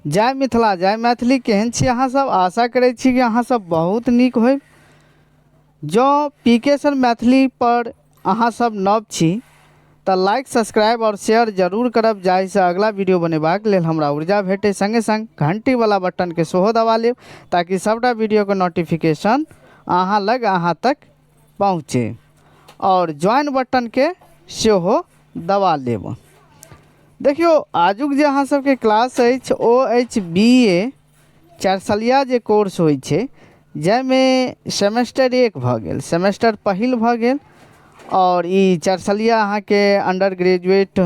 जय मिथिला जय मैथिली। केहन छी अहाँ सब? आशा करै छी कि अहाँ सब बहुत नीक होयब। जँ पी के सर मैथिली पर अहाँ सब नव छी तऽ लाइक, सब्सक्राइब आओर शेयर जरूर करब, जाहिसँ अगला वीडियो बनेबाक लेल हमरा ऊर्जा भेटै। संगे संग घंटीवला बटनके सेहो दबा लेब ताकि सबटा वीडियोके नोटिफिकेशन अहाँ लग अहाँ तक पहुँचे, आओर ज्वाइन बटनके सेहो दबा लेब। देखियौ, आजुक जे अहाँ सबके क्लास अछि ओ अछि बी ए 4 सालिया जे कोर्स होइ छै, जाहिमे सेमेस्टर 1 भऽ गेल, सेमेस्टर पहिल भऽ गेल, आओर ई 4 सालिया अहाँके अंडर ग्रेजुएट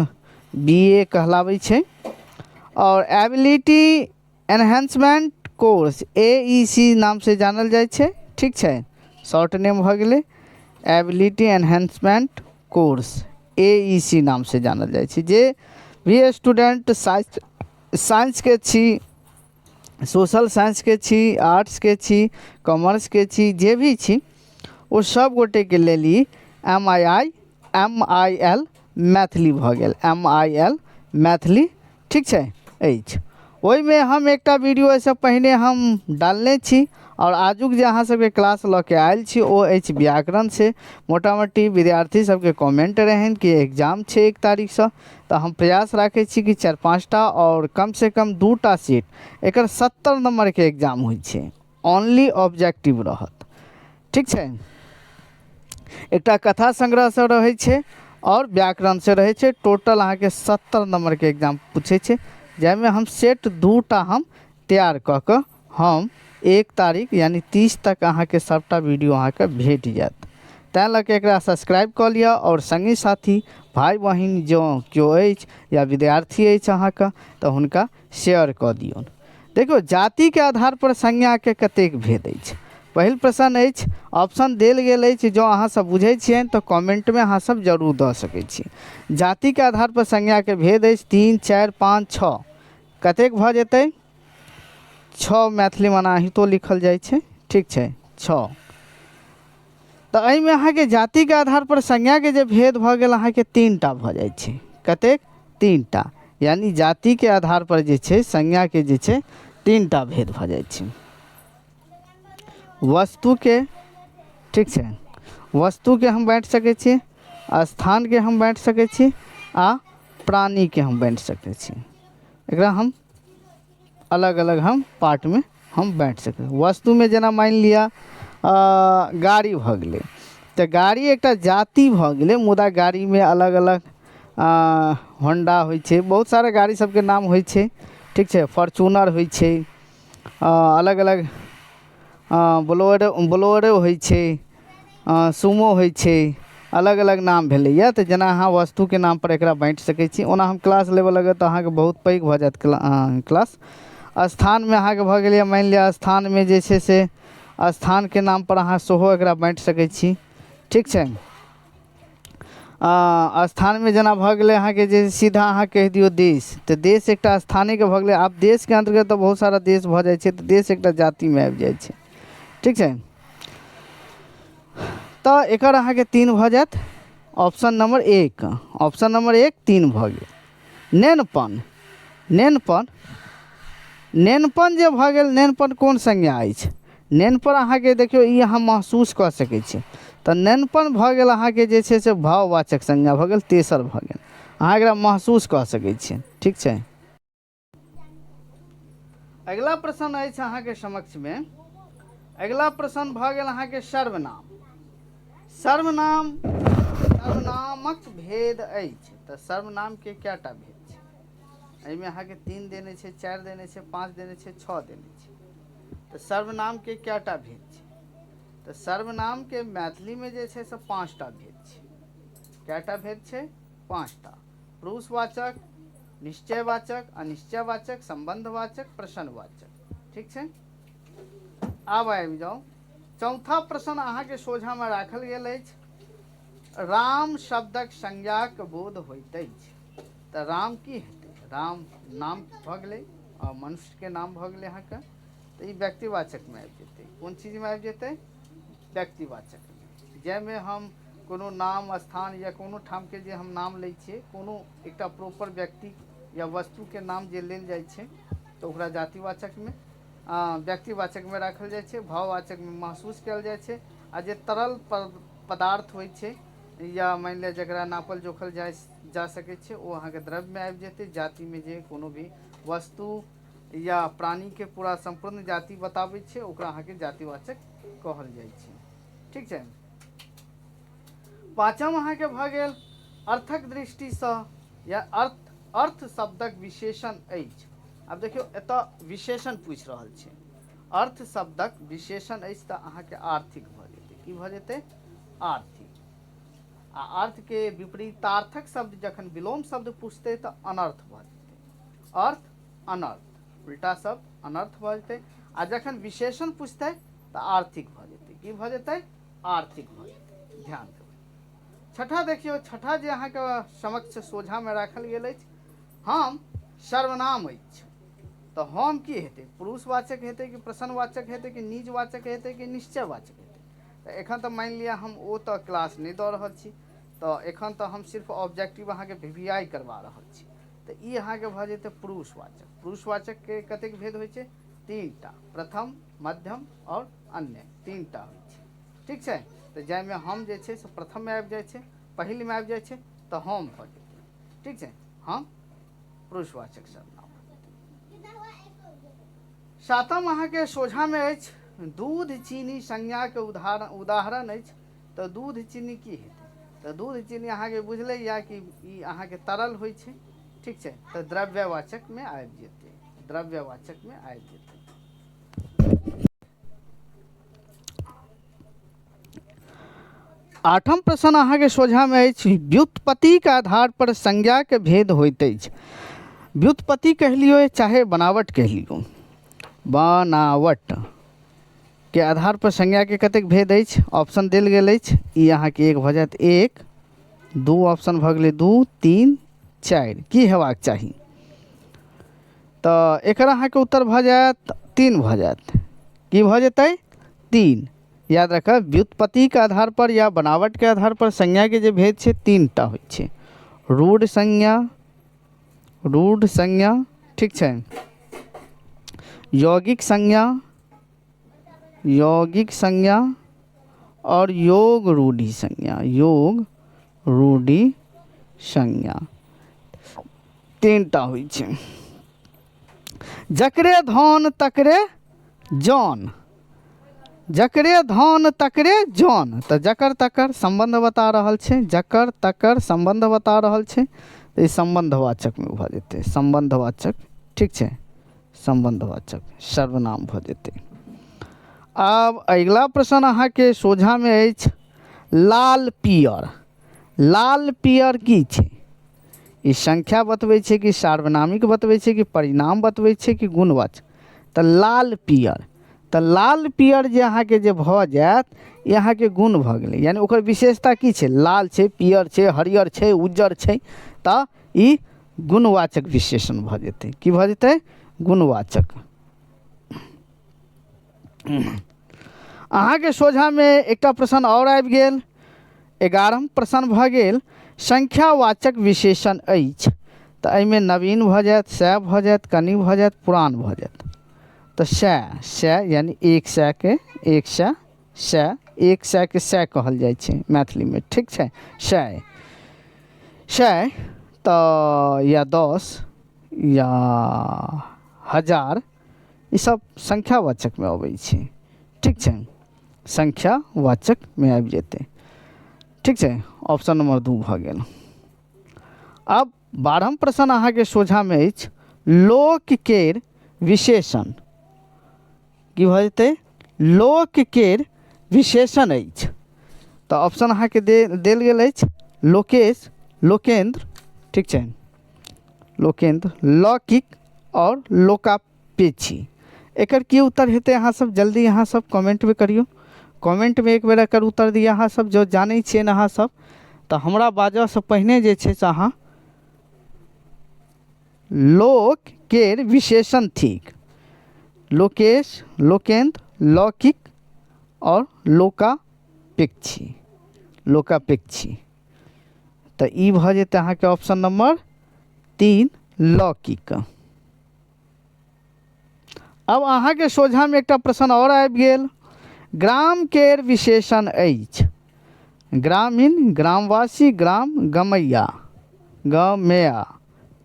बी ए कहलाबै छै आओर ability enhancement course A E C नामसँ जानल जाइ छै। ठीक छै, शॉर्ट नेम भऽ गेलै ability enhancement course, A E C नामसँ जानल जाइ छै। जे भी स्टूडेंट साइंसके छी, सोशल साइंसके छी, आर्ट्सके छी, कॉमर्सके छी, जे भी छी, ओ सब गोटेके लेल ई M I I M I L Maithili भऽ गेल, एम I L Maithili, ठीक छै, अछि। ओहिमे हम एकटा वीडियो एहिसँ पहिने हम डालने छी आओर आजुक जे अहाँ सबके क्लास लऽ के आयल छी ओ अछि व्याकरण से। मोटा मोटी विद्यार्थी सबके कमेंट रहनि कि एग्जाम छै 1 तारीखसँ, तऽ हम प्रयास राखै छी कि 4-5टा आओर कमसँ कम 2टा सेट। एकर 70 नम्बरके एग्जाम होइ छै, ओनली ऑब्जेक्टिव रहत, ठीक छै। एकटा कथा संग्रहसँ रहै छै आओर व्याकरणसँ रहै छै। टोटल अहाँके 70 नम्बरके एग्जाम पूछै छै, जाहिमे हम सेट 2टा हम तैयार कऽ कऽ हम 1 तारीख यानी 30 तक अहाँके सबटा वीडियो अहाँके भेट जायत। तैँ लऽ कऽ एकरा सब्सक्राइब कऽ लिअ आओर सङ्गी साथी भाय बहिन जँ केओ अछि या विद्यार्थी अछि अहाँके तऽ हुनका शेयर कऽ दियौन। देखियौ, जातिके आधार पर संज्ञाके कतेक भेद अछि। पहिल प्रश्न अछि, ऑप्शन देल गेल अछि, जँ अहाँ सब बुझै छियनि तऽ कमेंटमे अहाँ सब जरूर दऽ सकै छी। जातिके आधार पर संज्ञाके भेद अछि 3, 4, 5, 6। कतेक भऽ जेतै? 6। मैथिलीमे एनाहितो लिखल जाइ छै, ठीक छै, 6। तऽ एहिमे अहाँके जातिके आधार पर संज्ञाके जे भेद भऽ गेल अहाँके 3टा भऽ जाइ छै। कतेक? 3टा। यानी जातिके आधार पर जे छै संज्ञाके जे छै 3टा भेद भऽ जाइ छै। वस्तुके, ठीक छै, वस्तुके हम बाँटि सकै छी, स्थानके हम बाँटि सकै छी आ प्राणीके हम बाँटि सकै छी। एकरा हम अलग अलग हम पार्टमे हम बाँटि सकै। वस्तुमे जेना मानि लिअ गाड़ी भऽ गेलै, तऽ गाड़ी एकटा जाति भऽ गेलै, मुदा गाड़ीमे अलग अलग होंडा होइ छै, बहुत सारा गाड़ी सबके नाम होइ छै, ठीक छै, फॉर्च्यूनर होइ छै, अलग अलग बोलोरो होइ छै, सुमो होइ छै, अलग अलग नाम भेलैए। तऽ जेना अहाँ वस्तुके नामपर एकरा बाँटि सकै छी। ओना हम क्लास लेबऽ लगब तऽ अहाँके बहुत पैघ भऽ जायत क्लास। स्थानमे अहाँके भऽ गेल, मानि लिअ स्थानमे जे छै से स्थानके नामपर अहाँ सेहो एकरा बाँटि सकै छी, ठीक छै। स्थानमे जेना भऽ गेलै अहाँके जे सीधा अहाँ कहि दियौ देश, तऽ देश एकटा स्थानेके भऽ गेलै। आब देशके अन्तर्गत तऽ बहुत सारा देश भऽ जाइ छै, तऽ देश एकटा जातिमे आबि जाइ छै, ठीक छै। तऽ एकर अहाँके 3 भऽ जायत, ऑप्शन नंबर 1, ऑप्शन नंबर 1 3 भऽ गेल। नेनपन, नेनपन, नेनपन जे भऽ गेल, नेनपन कोन संज्ञा अछि? नेनपन अहाँके देखियौ ई अहाँ महसूस कऽ सकै छी, तऽ नेनपन भऽ गेल अहाँके जे छै से भाववाचक संज्ञा भऽ गेल, तेसर भऽ गेल। अहाँ एकरा महसूस कऽ सकै छी, ठीक छै। अगिला प्रश्न अछि अहाँके समक्षमे। अगिला प्रश्न भऽ गेल अहाँके सर्वनाम। सर्वनाम, सर्वनामक भेद अछि, तऽ सर्वनामके कएटा भेद छै? एहिमे अहाँके 3 देने छै, 4 देने छै, 5 देने छै, 6 देने छै। तऽ सर्वनामके कएटा भेद छै? तऽ सर्वनामके मैथिलीमे जे छै से 5टा भेद छै। कएटा भेद छै? 5टा। पुरुषवाचक, निश्चयवाचक, अनिश्चयवाचक, सम्बन्धवाचक, प्रश्नवाचक, ठीक छै। आब आबि जाउ, चौथा प्रश्न अहाँके सोझामे राखल गेल अछि। राम शब्दक संज्ञाक बोध होइत अछि, तऽ राम की हेतै? राम नाम भऽ गेलै आ मनुष्यके नाम भऽ गेलै अहाँके, तऽ ई व्यक्तिवाचकमे आबि जेतै। कोन चीजमे आबि जेतै? व्यक्तिवाचकमे, जाहिमे हम कोनो नाम, स्थान या कोनो ठामके जे हम नाम लै छियै, कोनो एकटा प्रॉपर व्यक्ति या वस्तुके नाम जे लेल जाइ छै, तऽ ओकरा जातिवाचकमे, व्यक्तिवाचकमे राखल जाइ छै। भाववाचकमे महसूस कयल जाइ छै। आ जे तरल पदार्थ होइ छै या मानि लिअ जकरा नापल जोखल जा सकै छै, ओ अहाँके द्रव्यमे आबि जेतै। जातिमे जे कोनो भी वस्तु या प्राणीके पूरा सम्पूर्ण जाति बताबै छै, ओकरा अहाँके जातिवाचक कहल जाइ छै। ठीक छै। पाँचम अहाँके भऽ गेल अर्थक दृष्टिसँ या अर्थ, अर्थ शब्दक विशेषण अछि। आब देखियौ, एतऽ विशेषण पूछि रहल छै। अर्थ शब्दक विशेषण अछि तऽ अहाँके आर्थिक भऽ जेतै। की भऽ जेतै? आर्थिक। आ अर्थके विपरीतार्थक शब्द जखन विलोम शब्द पूछतै तऽ अनर्थ भऽ जेतै। अर्थ अनर्थ, उल्टा शब्द अनर्थ भऽ जेतै। आ जखन विशेषण पूछतै तऽ आर्थिक भऽ जेतै। की भऽ जेतै? आर्थिक भऽ जेतै। ध्यान देबै। छठा देखियौ, छठा जे अहाँके समक्ष सोझामे राखल गेल अछि, हम सर्वनाम अछि। तऽ हम की हेतै? पुरुषवाचक हेतै कि प्रश्नवाचक हेतै कि निजवाचक हेतै कि निश्चयवाचक हेतै? तऽ एखन तऽ मानि लिअ हम ओ तऽ क्लास नहि दऽ रहल छी, तऽ एखन तऽ हम सिर्फ ऑब्जेक्टिव अहाँके VVI करबा रहल छी। तऽ ई अहाँके भऽ जेतै पुरुषवाचक। पुरुषवाचकके कतेक भेद होइ छै? तीनटा, प्रथम, मध्यम आओर अन्य, तीनटा होइ छै। ठीक छै। तऽ जाहिमे हम जे छै से प्रथममे आबि जाइ छै, पहिलमे आबि जाइ छै, तऽ हम भऽ जेतै। ठीक छै, हम पुरुषवाचक सर्वनाम भऽ जेतै। सातम अहाँके सोझामे अछि, दूध चीनी संज्ञाके उदाहरण अछि। तऽ दूध चीनी की हेतै? तऽ दूध चीनी अहाँके बुझलै या कि ई अहाँके तरल होइ छै। ठीक छै, तऽ द्रव्यवाचकमे आबि जेतै, द्रव्यवाचकमे आबि जेतै। आठम प्रश्न अहाँके सोझामे अछि, व्युत्पत्तिके आधार पर संज्ञाके भेद होइत अछि। व्युत्पत्ति कहि लियौ चाहे बनावट कहि लियौ, बनावट के आधार पर संज्ञाके कतेक भेद अछि? ऑप्शन देल गेल अछि। ई अहाँके एक भऽ जायत, एक, दू ऑप्शन भऽ गेलै, दू, तीन, चारि। की हेबाक चाही? तऽ एकर अहाँके उत्तर भऽ जायत तीन भऽ जायत। की भऽ जेतै? तीन। याद राखब, व्युत्पत्तिके आधार पर या बनावटके आधार पर संज्ञाके जे भेद छै तीन टा होइ छै। रूढ़ संज्ञा, रूढ़ संज्ञा, ठीक छै, यौगिक संज्ञा, यौगिक संज्ञा और योग रूढ़ि संज्ञा, योग रूढ़ि संज्ञा, तीन टा होइ छै। जकरे धन तकरे जन, जकरे धन तकरे जन, तऽ जकर तकर सम्बन्ध बता रहल छै, जकर तकर सम्बन्ध बता रहल छै, तऽ ई सम्बन्धवाचकमे भऽ जेतै, सम्बन्धवाचक। ठीक छै, सम्बन्धवाचक सर्वनाम भऽ जेतै। आब अगिला प्रश्न अहाँके सोझामे अछि, लाल पियर। लाल पियर की छै? ई संख्या बतबै छै कि सार्वनामिक बतबै छै कि परिणाम बतबै छै कि गुणवाचक? तऽ लाल पियर, तऽ लाल पियर जे अहाँके जे भऽ जायत, ई अहाँके गुण भऽ गेलै, यानी ओकर विशेषता की छै? लाल छै, पियर छै, हरियर छै, उज्जर छै, तऽ ई गुणवाचक विशेषण भऽ जेतै। की भऽ जेतै? गुणवाचक। अहाँके सोझामे एकटा प्रश्न आओर आबि गेल, 11म प्रश्न भऽ गेल, संख्यावाचक विशेषण अछि। तऽ एहिमे नवीन भऽ जायत, सए भऽ जायत, कनि भऽ जायत, पुरान भऽ जायत। तऽ सए, सए यानी एक सएके एक सए, सए, एक सएके सए कहल जाइ छै मैथिलीमे। ठीक छै, सए, सए तऽ या 10 या हजार, ई सब संख्यावाचकमे अबै छै। ठीक छै, संख्यावाचकमे आबि जेतै। ठीक छै, ऑप्शन नंबर 2 भऽ गेल। आब 12म प्रश्न अहाँके सोझामे अछि, लोक केर विशेषण की भऽ जेतै? लोक केर विशेषण अछि। तऽ ऑप्शन अहाँके देल गेल अछि, लोकेश, लोकेन्द्र, ठीक छै, लोकेन्द्र, लौकिक आओर लोकापेक्षी। एकर की उत्तर हेतै? अहाँ सब जल्दी अहाँ सब कमेंटमे करियौ, कमेंटमे एक बेर एकर उत्तर दिअ। अहाँ सब जो जानै छियै ने अहाँ सब, तऽ हमरा बाजऽसँ पहिने जे छै से अहाँ लोक केर विशेषण थिक, लोकेश, लोकेन्द्र, लौकिक आओर लोकापेक्षी, लोकापेक्षी। तऽ ई भऽ जेतै अहाँके ऑप्शन नंबर 3, लौकिक। आब अहाँके सोझामे एकटा प्रश्न आओर आबि गेल। ग्राम केर विशेषण अछि ग्रामीण, ग्रामवासी, ग्राम, गमैया, गमेया।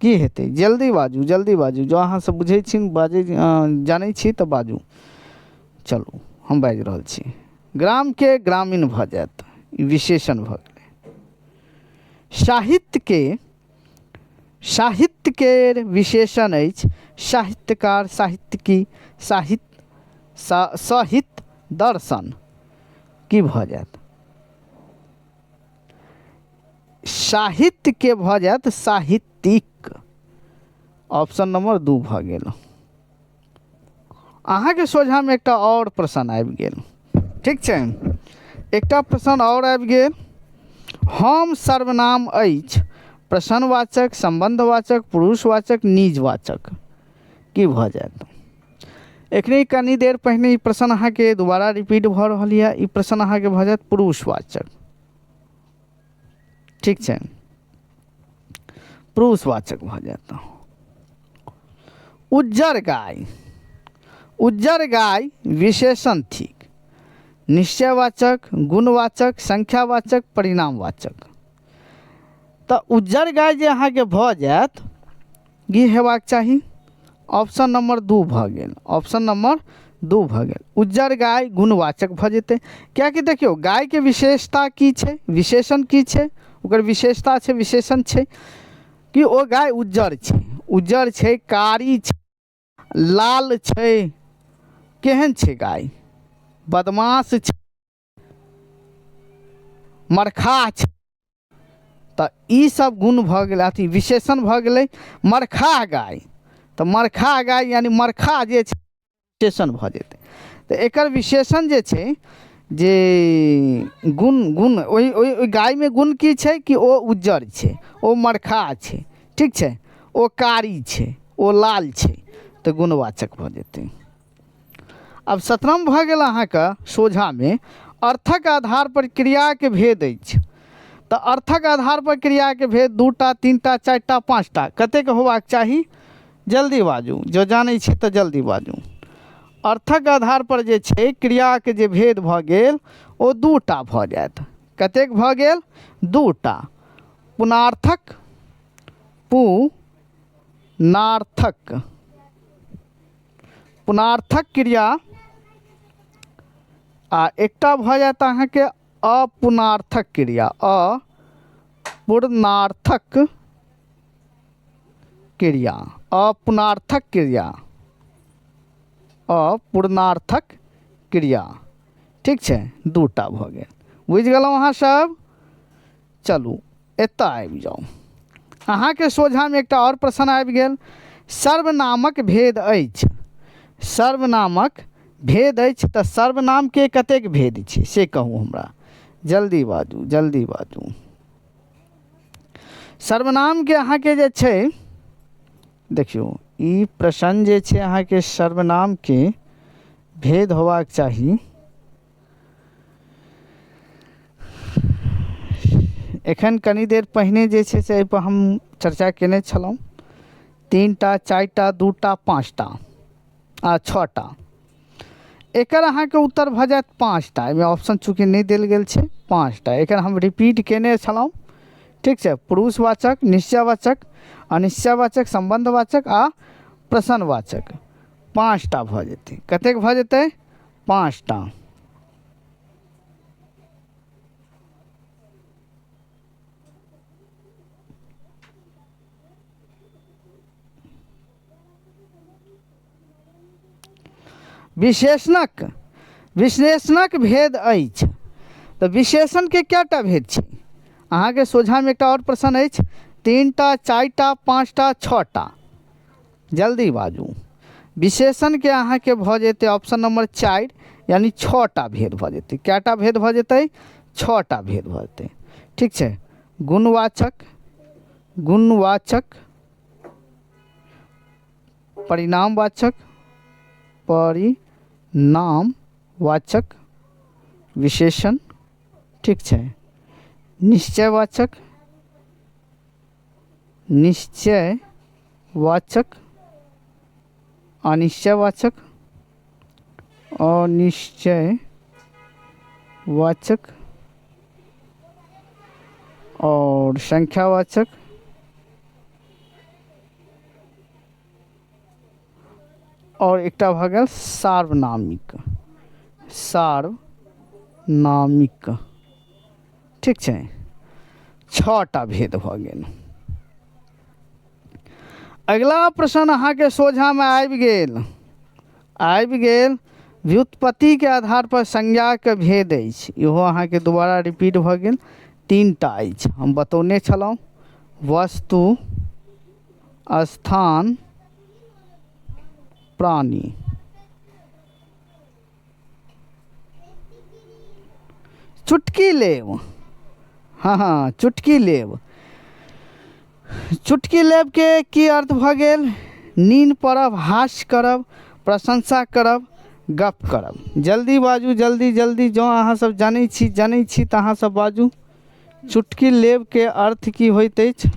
की हेतै? जल्दी बाजू, जल्दी बाजू। जँ अहाँ सब बुझै छी, बाजै जानै छी तऽ बाजू। चलू, हम बाजि रहल छी। ग्रामके ग्रामीण भऽ जायत, ई विशेषण भऽ गेलै। साहित्यके साहित्य केर विशेषण अछि साहित्यकार, साहित्यिकी, साहित्य, सहित, दर्शन। की भऽ जायत? साहित्यके भऽ जायत साहित्यिक। ऑप्शन नंबर 2 भऽ गेल। अहाँके सोझामे एकटा आओर प्रश्न आबि गेल। ठीक छै, एकटा प्रश्न आओर आबि गेल। हम सर्वनाम अछि प्रश्नवाचक, सम्बन्धवाचक, पुरुषवाचक, निजवाचक। की भऽ जायत? एखने कनी देर पहिने ई प्रश्न अहाँके दोबारा रिपीट भऽ रहल यऽ। ई प्रश्न अहाँके भऽ जायत पुरुषवाचक। ठीक छै, पुरुषवाचक भऽ जायत। उज्जर गाय, उज्जर गाय विशेषण थिक। निश्चयवाचक, गुणवाचक, संख्यावाचक, परिणामवाचक। तऽ उज्जर गाय जे अहाँके भऽ जायत, की हेबाक चाही? ऑप्शन नंबर 2 भऽ गेल। ऑप्शन नंबर 2 भऽ गेल। उज्जर गाय गुणवाचक भऽ जेतै, कियाकि देखियौ गायके विशेषता की छै, विशेषण की छै, ओकर विशेषता छै, विशेषण छै कि ओ गाय उज्जर छै, उज्जर छै, कारी छै, लाल छै, केहन छै गाय, बदमाश छै, मरखा छै। तऽ ई सब गुण भऽ गेलै, अथी विशेषण भऽ गेलै मरखा गाय। तऽ मरखा गाय यानी मरखा जे छै विशेषण भऽ जेतै। तऽ एकर विशेषण जे छै जे गुण, गुण ओहि ओहि ओहि गायमे गुण की छै कि ओ उज्जर छै, ओ मरखा छै, ठीक छै, ओ कारी छै, ओ लाल छै, तऽ गुणवाचक भऽ जेतै। आब सतरम भऽ गेल अहाँके सोझामे अर्थक आधार पर क्रियाके भेद अछि। तऽ अर्थक आधार पर क्रियाके भेद 2टा, 3टा, 4टा, 5टा कतेक होबाक चाही? जल्दी बाजू, जँ जानै छी तऽ जल्दी बाजू। अर्थक आधार पर जे छै क्रियाके जे भेद भऽ गेल ओ 2टा भऽ जायत। कतेक भऽ गेल? 2टा। पुनार्थक, पुनार्थक, पुनार्थक क्रिया आ एकटा भऽ जायत अहाँके अपुनार्थक क्रिया, अपूर्णार्थक क्रिया, अपुनार्थक क्रिया, अपूर्णार्थक क्रिया। ठीक छै, 2टा भऽ गेल। बुझि गेलहुँ अहाँ सब? चलू एतऽ आबि जाउ। अहाँके सोझामे एकटा आओर प्रश्न आबि गेल। सर्वनामक भेद अछि, सर्वनामक भेद अछि, तऽ सर्वनामके कतेक भेद छै से कहू हमरा, जल्दी बाजू, जल्दी बाजू। सर्वनामके अहाँके जे छै, देखियौ ई प्रश्न जे छै अहाँके सर्वनामके भेद होबाक चाही। एखन कनी देर पहिने जे छै से एहिपर हम चर्चा केने छलहुँ। 3टा, 4टा, 2टा, 5टा आ 6टा। एकर अहाँके उत्तर भऽ जायत 5टा। एहिमे ऑप्शन चूँकि नहि देल गेल छै, 5टा। एकर हम रिपीट केने छलहुँ। ठीक छै, पुरुषवाचक, निश्चयवाचक, अनिश्चयवाचक, सम्बन्धवाचक आ प्रश्नवाचक, 5टा भऽ जेतै। कतेक भऽ जेतै? 5टा। विशेषणक, विशेषणक भेद अछि। तऽ विशेषणके कएटा भेद छै? अहाँके सोझामे एकटा आओर प्रश्न अछि। 3टा, 4टा, 5टा, 6टा। जल्दी बाजू। विशेषणके अहाँके भऽ जेतै ऑप्शन नंबर 4, यानी 6टा भेद भऽ जेतै। कएटा भेद भऽ जेतै? 6टा भेद भऽ जेतै। ठीक छै, गुणवाचक, गुणवाचक, परिणामवाचक, परिणामवाचक विशेषण, ठीक छै, निश्चयवाचक, निश्चयवाचक, अनिश्चयवाचक अनिश्चय वाचक आओर संख्यावाचक आओर एकटा भऽ गेल सार्वनामिक। सार्वनामिक, ठीक छै। 6टा भेद भऽ गेल। अगिला प्रश्न अहाँके सोझामे आबि गेल, आबि गेल व्युत्पत्तिके आधार पर संज्ञाके भेद अछि। इहो अहाँके दोबारा रिपीट भऽ गेल। 3टा अछि, हम बतौने छलहुँ, वस्तु, स्थान, प्राणी। चुटकी लेब, हँ हँ चुटकी लेब। चुटकी लेबके की अर्थ भऽ गेल? नीन पड़ब, हास्य करब, प्रशंसा करब, गप करब। जल्दी बाजू, जल्दी जल्दी, जँ अहाँ सब जनै छी, जनै छी तऽ अहाँ सब बाजू। चुटकी लेबके अर्थ की होइत अछि?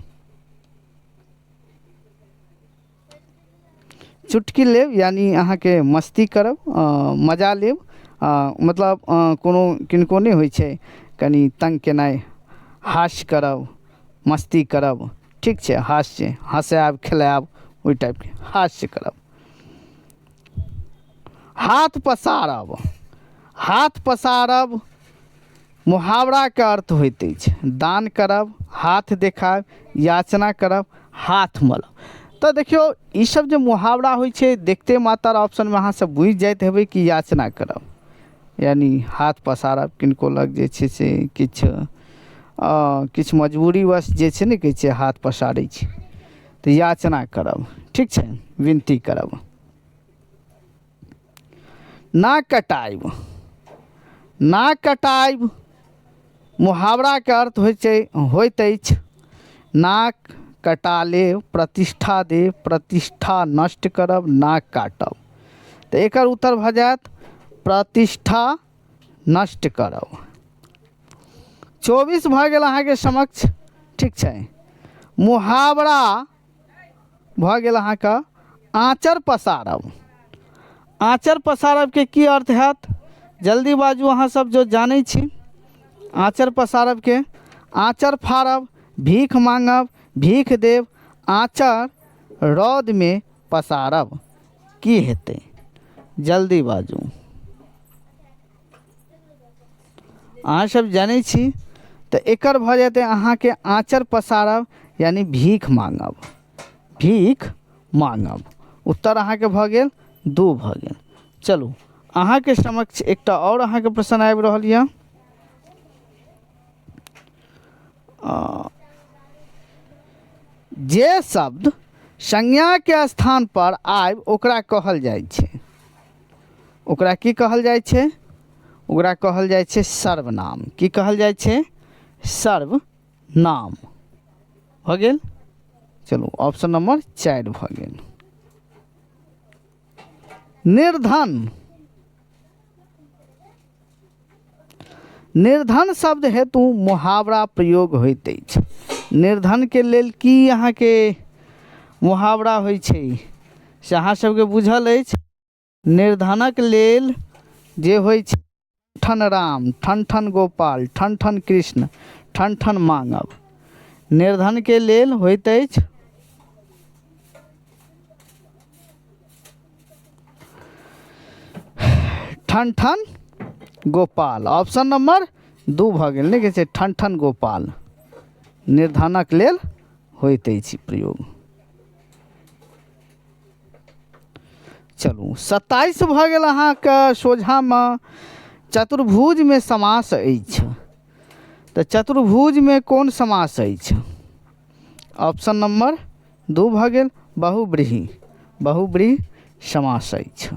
चुटकी लेब यानी अहाँके मस्ती करब, मजा लेब, मतलब कोनो किनको नहि होइ छै कनि तंग केनाइ, हास्य करब, मस्ती करब, ठीक छै, हास्य, हँसायब खेलायब, ओहि टाइपके हास्य करब। हाथ पसारब, हाथ पसारब मुहावराके अर्थ होइत अछि दान करब, हाथ देखायब, याचना करब, हाथ मलब। तऽ देखियौ ई सब जे मुहावरा होइ छै, देखते मातर ऑप्शनमे अहाँ सब बुझि जाइत हेबै कि याचना करब यानी हाथ पसारब, किनको लग जे छै से किछु मजबूरीवश जे छै ने कहै छै हाथ पसारै छै, तऽ याचना करब, ठीक छै, विनती करब। नाक कटायब, नाक कटायब मुहावराके अर्थ होइ छै, होइत अछि नाक कटा लेब, प्रतिष्ठा देब, प्रतिष्ठा नष्ट करब, नाक काटब। तऽ एकर उत्तर भऽ जायत प्रतिष्ठा नष्ट करब। 24 भऽ गेल अहाँके समक्ष, ठीक छै। मुहावरा भऽ गेल अहाँके आँचर पसारब। आँचर पसारबके की अर्थ हैत? जल्दी बाजू अहाँ सब जो जानै छी। आँचर पसारबके, आँचर फाड़ब, भीख मांगब, भीख देब, आँचर रौदमे पसारब, की हेतै? जल्दी बाजू। अहाँ सब जानै छी। तऽ एकर भऽ जेतै अहाँके आँचर पसारब यानी भीख मांगब, भीख मांगब। उत्तर अहाँके भऽ गेल 2 भऽ गेल। चलू अहाँके समक्ष एकटा आओर अहाँके प्रश्न आबि रहल यऽ। जे शब्द संज्ञाके स्थान पर आबि ओकरा कहल जाइ छै, ओकरा की कहल जाइ छै? ओकरा कहल जाइ छै सर्वनाम। की कहल जाइ छै? सर्वनाम भऽ गेल। चलू ऑप्शन नंबर 4 भऽ गेल। निर्धन, निर्धन शब्द हेतु मुहावरा प्रयोग होइत अछि। निर्धनके लेल की अहाँके मुहावरा होइ छै से अहाँ सबके बुझल अछि। निर्धनक लेल जे होइ छै ठन राम, ठन ठन गोपाल, ठन ठन कृष्ण, ठन ठन मांगब। निर्धनके लेल होइत अछि ठन ठन गोपाल। ऑप्शन नंबर 2 भऽ गेल, नहि कहै छै ठन ठन गोपाल निर्धनक लेल होइत अछि प्रयोग। चलू 27 भऽ गेल अहाँके सोझामे। चतुर्भुजमे समास अछि, तऽ चतुर्भुजमे कोन समास अछि? ऑप्शन नंबर 2 भऽ गेल, बहुव्रीहि, बहुव्रीहि समास अछि।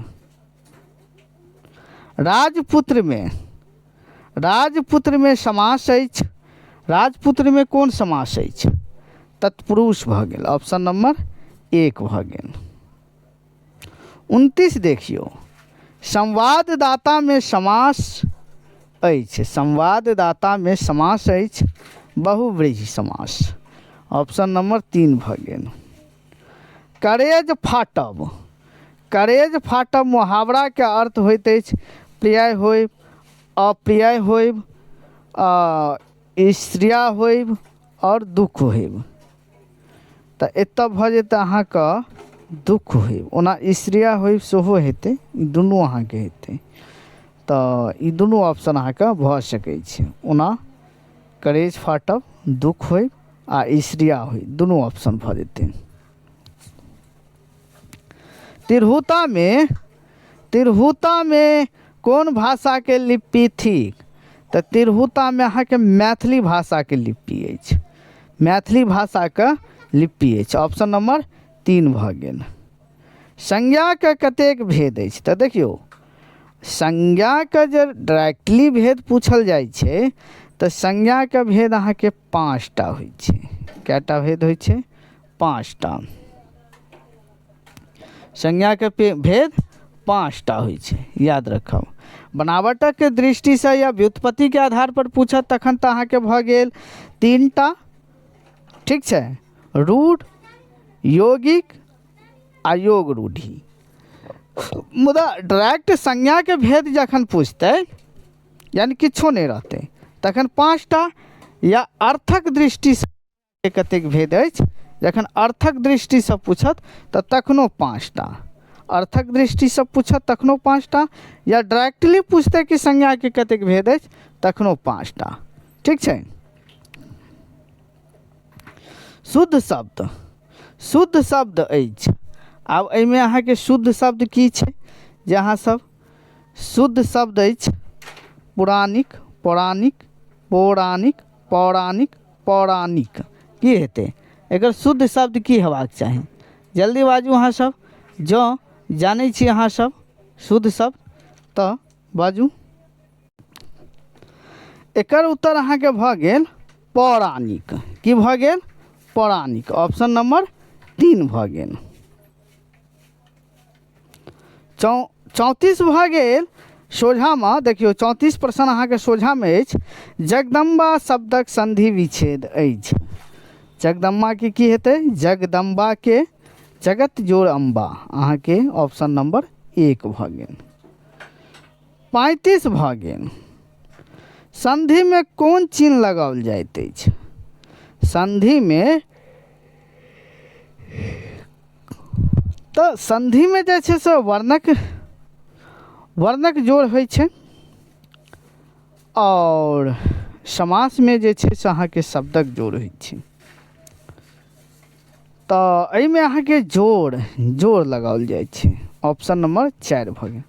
राजपुत्रमे, राजपुत्रमे समास अछि। राजपुत्रमे कोन समास अछि? तत्पुरुष भऽ गेल, ऑप्शन नंबर 1 भऽ गेल। 29 देखियौ, संवाददातामे समास अछि। संवाददातामे समास अछि बहुव्रीहि समास, ऑप्शन नंबर 3 भऽ गेल। करेज फाटब, करेज फाटब मुहावराके अर्थ होइत अछि प्रिय होयब, अप्रिय होयब, ईर्ष्या होयब आओर दुःख होयब। तऽ एतऽ भऽ जेतै अहाँके दुःख होयब। ओना ईर्ष्या होयब सेहो हेतै, ई दुनू अहाँके हेतै। तऽ ई दुनू ऑप्शन अहाँके भऽ सकै छै। ओना करेज फाटब, दुःख होयब आ ईर्ष्या होयब, दुनू ऑप्शन भऽ जेतै। तिरहुतामे तिरहुतामे कोन भाषाके लिपि थिक? तऽ तिरहुतामे अहाँके मैथिली भाषाके लिपि अछि। मैथिली भाषाके लिपि अछि। ऑप्शन नंबर 3 भऽ गेल। संज्ञाके कतेक भेद अछि? तऽ देखियौ, संज्ञाके जे डायरेक्टली भेद पूछल जाइ छै तऽ संज्ञाके भेद अहाँके 5टा होइ छै। कएटा भेद होइ छै? 5टा। संज्ञाके भेद 5टा होइ छै, याद रखब। बनावटक दृष्टिसँ या व्युत्पत्तिके आधार पर पूछत तखन तऽ अहाँके भऽ गेल 3टा। ठीक छै, रूढ़, यौगिक आ योग रूढ़ी। मुदा डायरेक्ट संज्ञाके भेद जखन पूछतै, यानी किछो नहि रहतै, तखन 5टा। या अर्थक दृष्टिसँ कतेक भेद अछि, जखन अर्थक दृष्टिसँ पूछत तऽ तखनो 5टा। अर्थक दृष्टिसँ पूछत तखनो 5टा, या डायरेक्टली पूछतै कि संज्ञाके कतेक भेद अछि तखनो 5टा। ठीक छै। शुद्ध शब्द, शुद्ध शब्द अछि। आब एहिमे अहाँके शुद्ध शब्द की छै जे अहाँ सब शुद्ध शब्द अछि पुरानिक, पौराणिक, पौराणिक, पौराणिक, पौराणिक। की हेतै एकर शुद्ध शब्द? की हेबाक चाही? जल्दी बाजू अहाँ सब, जँ जानै छी अहाँ सब शुद्ध शब्द तऽ बाजू। एकर उत्तर अहाँके भऽ गेल पौराणिक। की भऽ गेल? पौराणिक। ऑप्शन नंबर 3 भऽ गेल। 34 भऽ गेल। सोझामे देखियौ, 34 प्रश्न अहाँके सोझामे अछि। जगदम्बा शब्दक संधि विच्छेद अछि। जगदम्बाके की हेतै? जगदम्बाके जगत जोड़ अम्बा, अहाँके ऑप्शन नंबर 1 भऽ गेल। 35 भऽ गेल। संधिमे कोन चिन्ह लगाओल जाइत अछि? संधिमे तऽ संधिमे जे छै से वर्णक वर्णक जोड़ होइ छै, आओर समासमे जे छै से अहाँके शब्दक जोड़ होइ छै। तऽ एहिमे अहाँके जोड़ जोड़ लगाओल जाइ छै। ऑप्शन नंबर 4 भऽ गेल।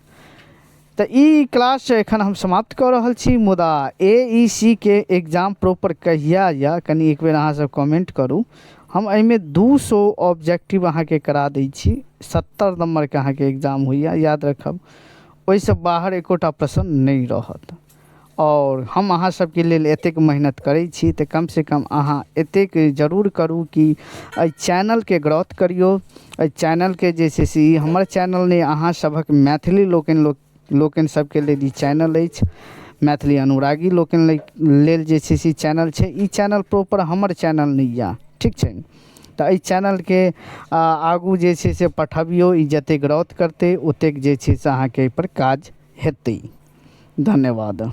तऽ ई क्लास एखन हम समाप्त कऽ रहल छी, मुदा ए ई सी के एग्जाम प्रॉपर कहिया यऽ कनि एक बेर अहाँ सब कमेंट करू। हम एहिमे 200 ऑब्जेक्टिव अहाँके करा दै छी। 70 नम्बरके अहाँके एग्जाम होइए, याद रखब, ओहिसँ बाहर एकोटा प्रश्न नहि रहत। आओर हम अहाँ सबके लेल एतेक मेहनत करै छी तऽ कमसँ कम अहाँ एतेक जरूर करू कि एहि चैनलके ग्रोथ करियौ। एहि चैनलके जे छै से ई हमर चैनल नहि, अहाँ सभक मैथिली लोकनि लोकनि सबके लेल ई चैनल अछि। मैथिली अनुरागी लोकनि लेल जे छै से ई चैनल छै। ई चैनल प्रॉपर हमर चैनल नहि यऽ, ठीक छै? तऽ एहि चैनलके आगू जे छै से पठबियौ। ई जतेक ग्रोथ करतै ओतेक जे छै से अहाँके एहिपर काज हेतै। धन्यवाद।